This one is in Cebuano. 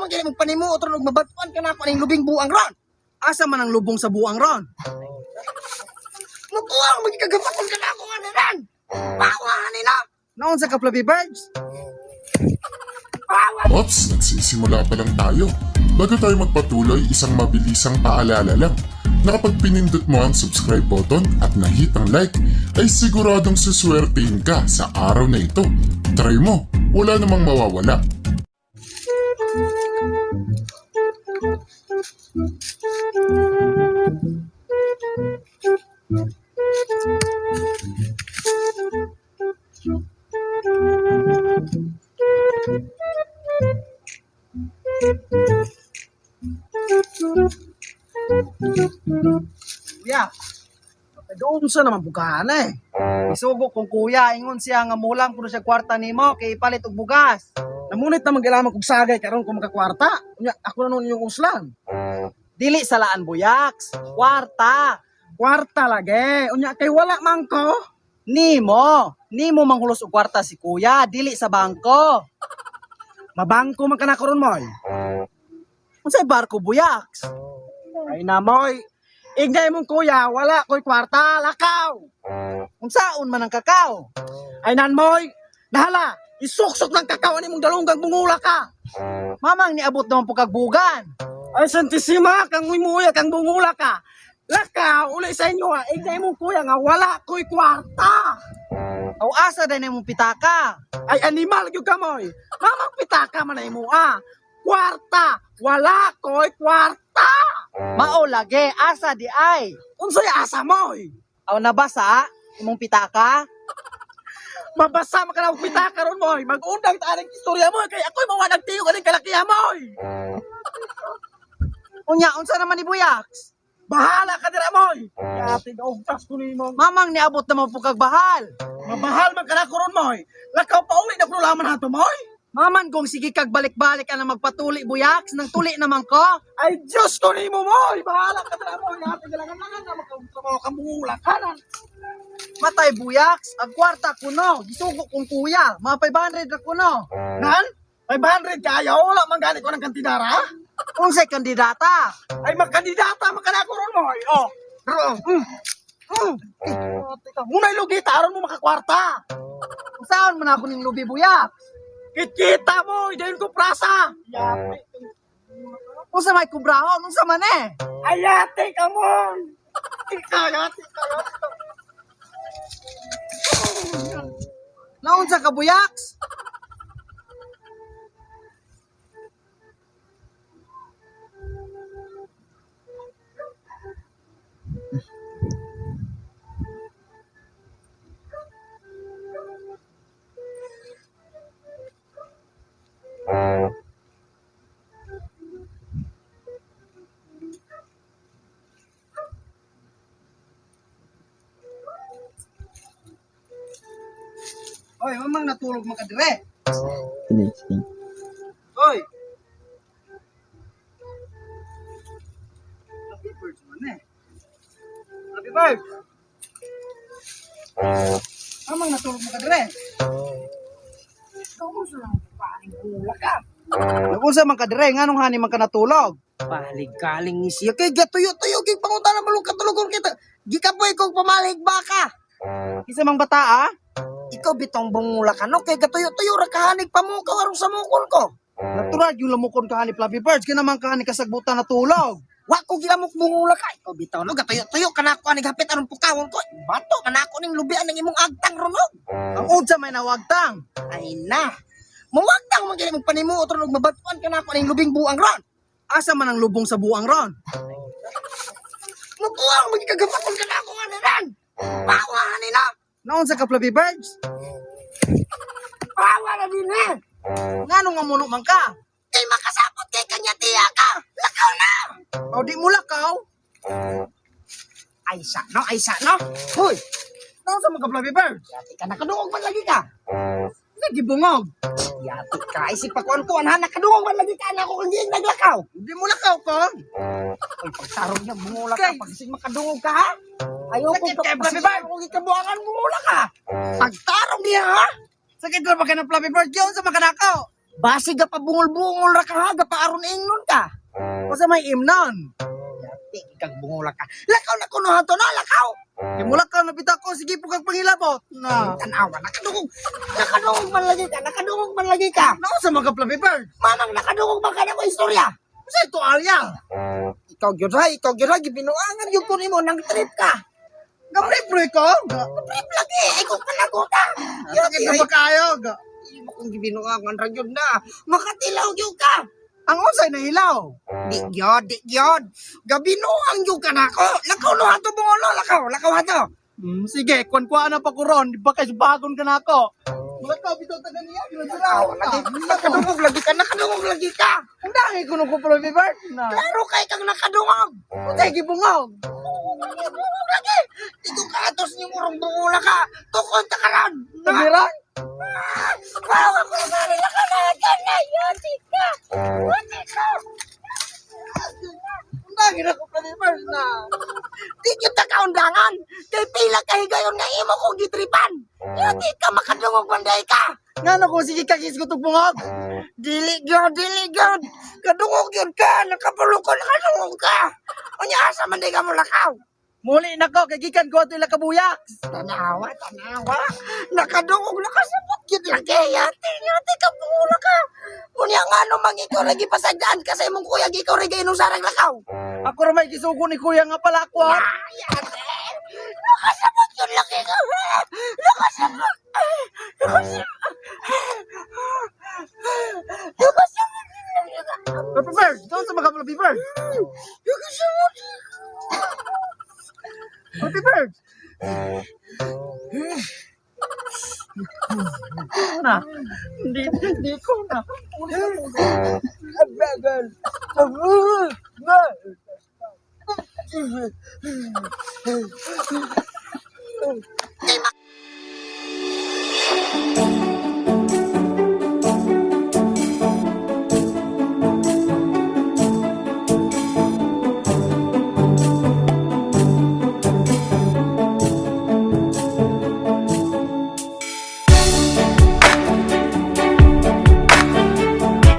man gani mong panimuot ron ug mabatuan ka nako aning lubing buang ron. Asa man ang lubong sa buang ron? Mubuang magkagapaton ka nako ani ron. Pawa ani na. Naunsa ka, Fluffy Birds? Pawa. Ops, nagsisimula pa lang tayo. Bago tayo magpatuloy, isang mabilisang paalala lang na kapag pinindot mo ang subscribe button at nahit ang like, ay siguradong suswertein ka sa araw na ito. Try mo, wala namang mawawala. Kuya, doon sa naman bukahan eh. Isugo kong kuya, ingon siya nga mulang kuno siya kwarta nimo kay ipalit og bugas. Namunit na magyalaman kog sagay karon kung makakwarta. Unya, ako na noon yung uslan. Dili salaan buyaks, kwarta. Kwarta lagi. Unya kay wala man ko. Nimo, nimo manghulos og kwarta si kuya, dili sa bangko. Mabangko man ka na karon moy. Unsay barko buyaks? Ay na moy. Ingay mong kuya, wala ko'y kwarta, lakaw. Unsaon man ang kakao? Ay nan moy, nahala, isuksok ng kakao ani mong dalunggang bungula ka. Mamang niabot naman po kagbugan. Ay santisima, kang muya kang bungula ka. Lakaw, uli sa inyo ha. Ingay mong kuya nga wala ko'y kwarta. Aw asa din imong pitaka? Ay animal gyud ka moy. Mamang pitaka man ay mo ah. Kwarta, wala ko'y kwarta. Mao lagi, asa di ay. Unsay asa moy? Aw nabasa imong pitaka? Mabasa man ka na og pitaka ron moy. Mag-undang ta aning istorya mo kay ako'y mawa nagtiyog aning kalakiha moy. Unya unsa naman ni buyaks? Bahala ka dira moy. Yati og tas ko nimo. Mamang niabot naman po kag bahal. Mabahal man ka na karon moy. Lakaw pa uli na kuno laman hato moy. Maman kung sige kag balik-balik ang magpatuli buyaks nang tuli naman ko. Ay Diyos ko nimo moy. Bahala ka dira moy. Yati galangan na makatrabaho ka mula kanan. Matay buyaks, ang kwarta kuno, gisugo kong kuya, mga 500 ra kuno. Nan? 500 kaya wala man gani ko ng kantidara. Unsay kandidata? Ay magkandidata man ka na karon moy. Oh. Dro. Mm. Munay lugi aron mo makakwarta. Unsaon man ako ning lubi buyaks? Kit-kita mo, dayon ko prasa. Yate. Unsa may kubrahon, unsa man eh? Ayate ka mo. Ikaw, yate ka. Yate ka. Naunsa ka buyaks? Oy, mamang natulog man ka dire. Oy. Happy birds man eh. Happy birds. Mamang natulog man ka dire. Ikaw mo sa lang paring bula ka. Nagunsa man ka dire, nganong hani man ka natulog? Palig-kaling ni siya kay gatuyo-tuyo kay pangutana malung katulugon kita. Gikapoy kog pamalig baka. Isa mang bata ah? Ikaw bitong bungula ka no kay gatuyo-tuyo ra kahanig pamukaw aron sa mukon ko. Natural yung lamukon ka hani Fluffy Birds, kinaman ka hani kasagbutan natulog. Wa ko gilamok bungula ka. Ikaw bitaw no gatuyo-tuyo kanako ani hapit aron pukawon ko. Bato manako ning lubian ng imong agtang runog. Ang unsa may nawagtang. Ay na. Mawagtang man gani mong panimuot ron ug mabatuan ka nako aning lubing buang ron. Asa man ang lubong sa buang ron? Mubuang magkagapaton ka nako ani ron. Pawa ani na. Naunsa ka Fluffy Birds? Pawa na din eh. Nganong mamuno man ka? Kay makasapot kay kanya tiya ka. Lakaw na. O di mo lakaw? Ay sa no, ay sa no. Hoy, Naunsa man ka Fluffy Birds? yati ka nakadungog man lagi ka. Nagibungog. Yati ka isip pa kuan ha nakadungog man lagi ka na ako kung di naglakaw. Di mo lakaw ko. Oy, pagtarong niya bungula ka Kay- pag isig makadungog ka ha. Ayaw ko Sakit kay Fluffy Bird. Ako gikabuangan bungula ka. Pagtarong niya ha. Sakit ra ba ka ng Fluffy Bird? Yun sa makanakaw. Basi ga pa bungol-bungol ra ka ha, ga pa aron ingnon ka. Unsa may imnon? Yati kag bungol ka. Lakaw na kuno hato no, lakaw. Kay mulakaw na bitaw ko, sige po kag pangilabot. Na. Tanawa, nakadungog. Nakadungog man lagi ka, nakadungog man lagi ka. Naunsa man ka, Fluffy Bird? Manang nakadungog man ka na ko istorya. Unsa ito alya? Ikaw gyud ha, ikaw gyud ha, gibinuangan gyud ko nimo nang trip ka. Gabriel bro ko. Trip lagi, ikaw palaguta. Sakit na ba kayo? Imo kong gibinuangan ra gyud na. Makatilaw gyud ka. Ang unsay nahilaw? Di gyud, di gyud. Gabinuang gyud ka nako. Lakaw no ato bungolo, lakaw, lakaw ato. Sige, kwan-kuan na pa ko ron. Di ba kay bagon ka na ako? Mulakaw bitaw taga niya. Lakaw, lagi. Nakadungog lagi ka, nakadungog lagi ka. Ang dangay ko nung ko, Fluffy Bird. Na. Klaro kay kang nakadungog. Unsay gibungog? Bungog lagi. Di ko kaatos ni murong bungula ka. Tukon ta karon. Tagiran? Wow, ako na rin ka na. Gana, yati ka. Yati ka. Ang dangay na ko, Fluffy Bird. Na. Di kita kaundangan. Kay pila ka higayon nga imo kong gitripan. Yati ka makadungog manday ka. Nga na ko, sige kag isgot og bungog. Dili gyud, dili gyud. Kadungog gyud ka, nakapulo ko nakadungog ka. Unya asa man day ka mo lakaw. Muli na ko, kay gikan ko ato ila kabuyak. Tanawa, tanawa. Nakadungog nakasabot gyud lagi. Yati, yati ka pungula ka. Unya nga no mang ikaw lagi pasagaan ka sa imong kuya, ikaw rin gayong sarang lakaw. Ako ra may gisugo ni kuya nga pala ako. Ha? Ah, yate. Nakasabot yun laki ka. Nakasabot. Nakasabot. Nakasabot yun laki ka. Fluffy Bird, doon sa mga Fluffy Bird. Nakasabot. Fluffy Bird. Na, hindi, hindi ko na.